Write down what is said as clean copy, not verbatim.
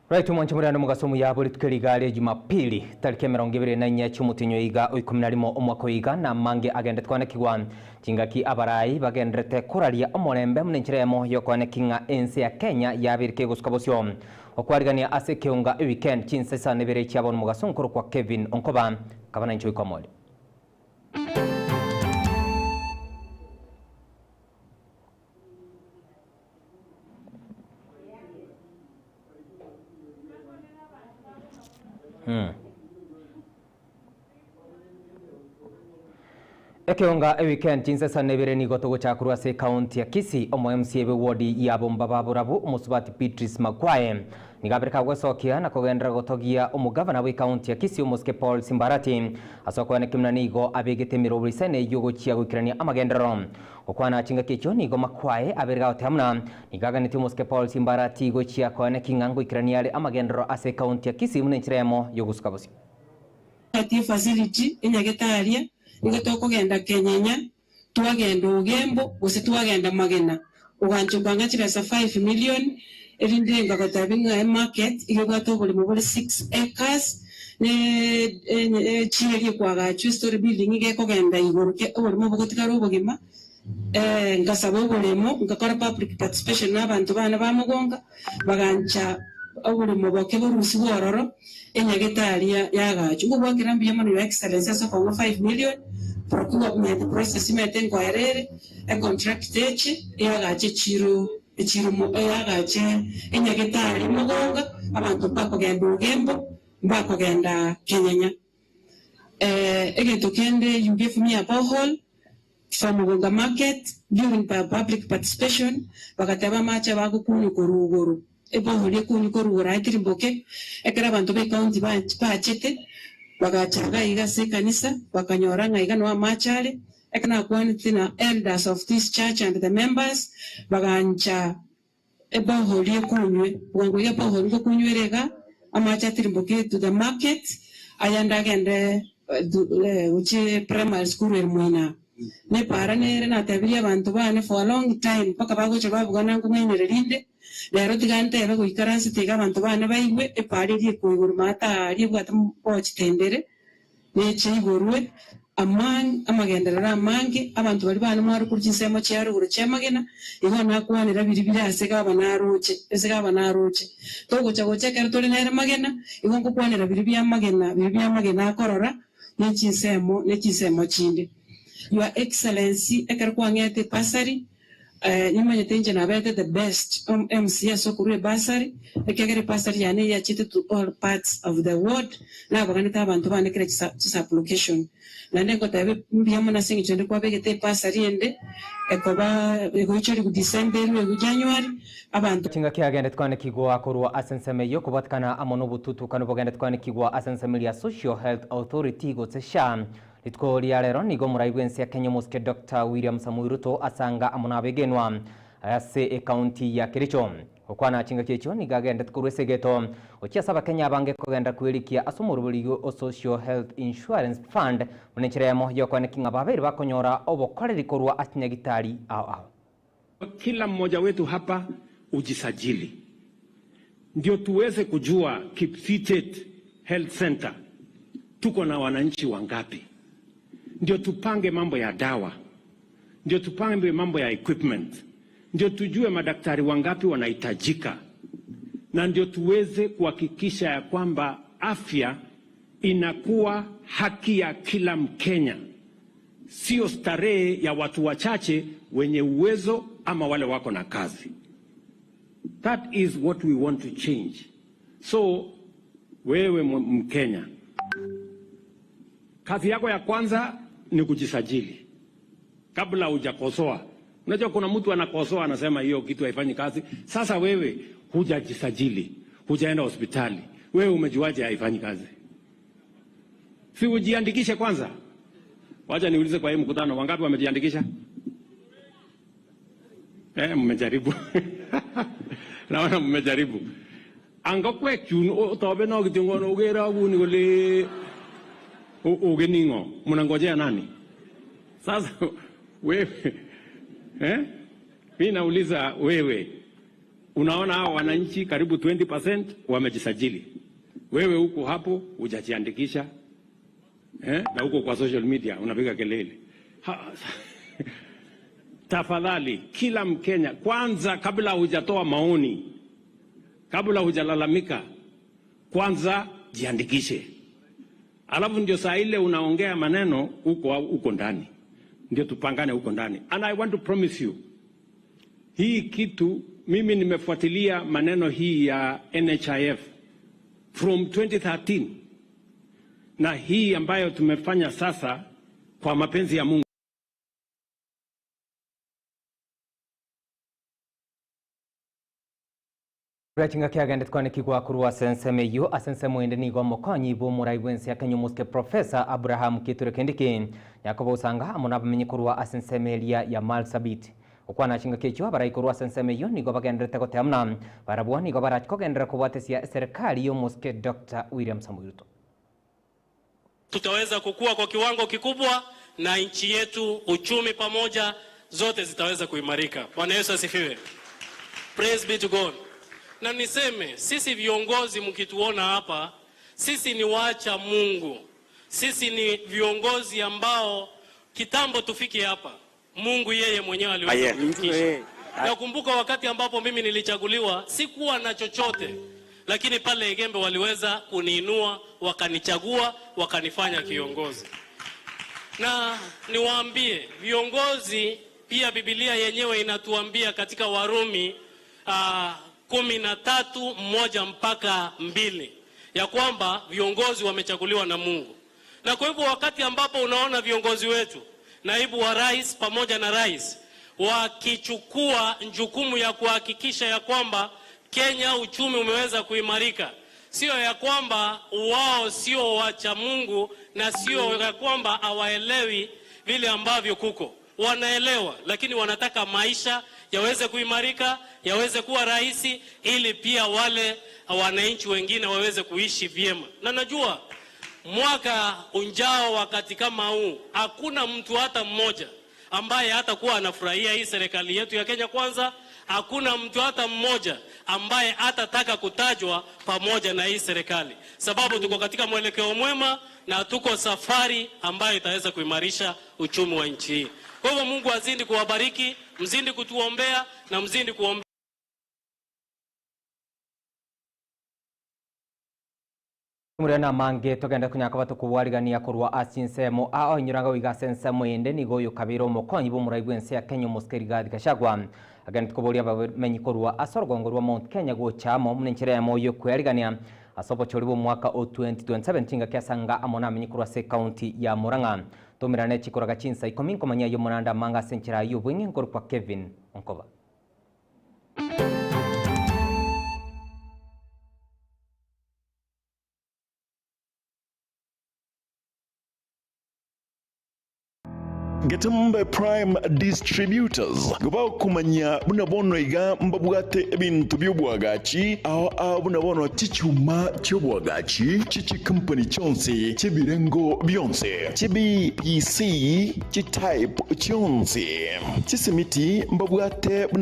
Right, mwanchi muriano mugasomu ya buri tukeriga Jumapili tariki 24 cy'umutinyo iga 11 omwaka iga na mange agende twanekigwa chingaki abarai bagenderete kuraria omorembe munenchiremo yokwanekinga ense ya Kenya yabirike gusuka bosio okwarigania ase keunga weekend chinsesa nebere chiabon mugasonkoro kwa Kevin Onkoba kabana incho ikomoli. Ekeonga weekend chinsesa nebere nigo togochakurwa ase county ya Kisii omo MCA ward ya Bombaba Burabu omusubati Beatrice Makwae nigabereka gwesokia na kogendera gotogia omugavana we county ya Kisii omoske Paul Simbarati asokwane kimna nigo abegete mirobori sene yogochia gwikirania amagendero okwana chinga kecho nigo Makwae aberega otamna nigaganete omoske Paul Simbarati gochia kwane kingango ikirania ale amagendero ase county ya Kisii munenchiremo yogusuka bosi facility enyagetaria nigo tokogenda Kenyenya twagenda Ugembo gose twagenda Magena ugancho kwanga chibesa 5 million erinde ngagotabinga market igobwata obulimo buli 6 acres ne chiri kwagachu story building igekogenda igoro ke obulimo bugotigara obogima ngasaba obulimo ngakora public participation n'abantu bana bamugonga bagancha obulimo boke borusi bwororo enyagetaria yagachu ngobwakira mbiya mono Your Excellency so kwa 5 million procurement process imete ngoerere e contract eche yagache chiro chiro mo yagache enyagetari mugonga abantu bakogenda Ugembo bakogenda Kenyenya egeto kende you give me a borehole from Mugonga market during public participation bakataba macha bagukunyu korugoro ebohole kunyu korugoro atirimboke ekera abantu be county bachete bagachaga iga se kanisa bakanyora ngaiga no amachare ekana kwaniti na elders of this church and the members bagancha ebohole kunywe bwango ya bohole kunywerega amacha atirimboke to the market ayanda gende uche primary school ermwena ne para nere na tabiria abantu bane for a long time paka bagocha babugana ngumwenyere rinde lero tigante ebe goikaransi tiga abantu bane baigwe epari rie kuiguru mata rie bwate bochitendere neche igorwe amang amagenderera amange abantu bari bane mwari kuryinsemo cyaruguru cyamagena iho nakwanira biri birase gaba naruche ese gaba naruche togocha gocha kero tore nere magena iho ngukwanira biri byamagena biri byamagena akorora nechinsemo chinde. Your Excellency ekero kwang'ete pasari nimanyete inche nabete the best MCS okurwe basari ekegere pasari yane yachite to all parts of the world nabaganete abantu bane kere application nande ngotabe mbiamo nasingi chende kwabegete pasari ende ekoba egoichori ku December ku January abantu chinga kiagende twanekigwa korwa asensemeyo kubatkana amono bututu kano bogende twanekigwa asensemelia Social Health Authority gotse sha litko liarero nigo muraibwensi ya Kenya Mosque Dr. William Samoei Ruto asanga amona begenwa ase e county ya Kericho okwana chinga kecho nigagenda tukurwesegeto ochiasaba Kenya bange kogenda kwerikia asomuruburigo o Social Health Insurance Fund munencheremo yokwane kinga babiri bakonyora obokoreri korwa asinyagitari ao ao. Kila mmoja wetu hapa ujisajili ndio tuweze kujua Kipsitet Health Center tuko na wananchi wangapi, ndio tupange mambo ya dawa, ndio tupange mambo ya equipment, ndio tujue madaktari wangapi wanahitajika, na ndio tuweze kuhakikisha ya kwamba afya inakuwa haki ya kila Mkenya, sio starehe ya watu wachache wenye uwezo ama wale wako na kazi. That is what we want to change. So wewe Mkenya, kazi yako ya kwanza ni kujisajili kabla hujakosoa. Unajua kuna mtu anakosoa anasema hiyo kitu haifanyi kazi. Sasa wewe hujajisajili, hujaenda hospitali, wewe umejuaje haifanyi kazi? Si ujiandikishe kwanza. Wacha niulize kwa hii mkutano, wangapi wamejiandikisha? Mmejaribu. Naona mmejaribu. Angokwe kyun otobe no kitungono ugera guni kole ugeningo mnangojea nani? Sasa wewe mimi nauliza wewe Unaona hao wananchi karibu 20% wamejisajili. Wewe huko hapo hujajiandikisha, na huko kwa social media unapiga kelele. Tafadhali kila Mkenya kwanza, kabla hujatoa maoni, kabla hujalalamika, kwanza jiandikishe. Alafu ndio saa ile unaongea maneno huko huko ndani, ndio tupangane huko ndani. And I want to promise you, hii kitu mimi nimefuatilia maneno hii ya NHIF from 2013, na hii ambayo tumefanya sasa kwa mapenzi ya Mungu. Chinga kiagende twanekigwa kurwa sensemeyo asense mwende nigo mokonyi bo murai bwensi akenyo muske Professor Abraham Kithure Kindiki Yakobo usanga amona bamenye kurwa asensemelia ya Marsabit okwana chinga kecho abarai kurwa sensemeyo nigo bagenderete goteamna barabwo nigo barachikogendera kubwatesia serikali yo muske Dr. William Samoei Ruto. Tutaweza kukua kwa kiwango kikubwa na nchi yetu, uchumi pamoja, zote zitaweza kuimarika. Bwana Yesu asifiwe. Praise be to God. Na niseme, sisi viongozi mkituona hapa, sisi ni wacha Mungu. Sisi ni viongozi ambao kitambo tufike hapa, Mungu yeye mwenyewe aliweza kutufikisha. Nakumbuka wakati ambapo mimi nilichaguliwa, sikuwa na chochote. Lakini pale Igembe waliweza kuniinua, wakanichagua, wakanifanya kiongozi. Na niwaambie, viongozi pia Biblia yenyewe inatuambia katika Warumi 13:1-2 ya kwamba viongozi wamechaguliwa na Mungu. Na kwa hivyo wakati ambapo unaona viongozi wetu, naibu wa rais pamoja na rais, wakichukua jukumu ya kuhakikisha ya kwamba Kenya uchumi umeweza kuimarika, sio ya kwamba wao sio wacha Mungu na sio ya kwamba hawaelewi vile ambavyo kuko. Wanaelewa, lakini wanataka maisha yaweze kuimarika, yaweze kuwa rahisi, ili pia wale wananchi wengine waweze kuishi vyema. Na najua mwaka unjao wakati kama huu hakuna mtu hata mmoja ambaye hatakuwa anafurahia hii serikali yetu ya Kenya Kwanza. Hakuna mtu hata mmoja ambaye hatataka kutajwa pamoja na hii serikali, sababu tuko katika mwelekeo mwema na tuko safari ambayo itaweza kuimarisha uchumi wa nchi hii. Kwa hivyo Mungu azidi kuwabariki, mzidi kutuombea na mzidi kuombea. Murena mange togenda kunyaka batukuwarigania kurwa asinsemo ao nyuranga wiga sensemo ende nigo yukabiro mokonyi bo murai bwense ya Kenya muske Rigathi Gachagua agenda tukuboria bamenyi kurwa asorgongo rwa Mount Kenya gochamo munenchera ya moyo kwerigania asobo chori bo mwaka o 2027 chinga kiasanga amona amenyi kurwa se county ya Murang'a tomirane chikoraga chinsa 10 komanya yo munanda manga senchera yo bwingi nkuru kwa Kevin Onkoba. Getembe Prime Distributors goba kumanya bunabono iga mbabwate ebintu by'obwagachi aho aho bunabono chichuma cy'obwagachi chichi company chonse chibirengo byonse chibi PC chitype chonse chisimiti mbabwate.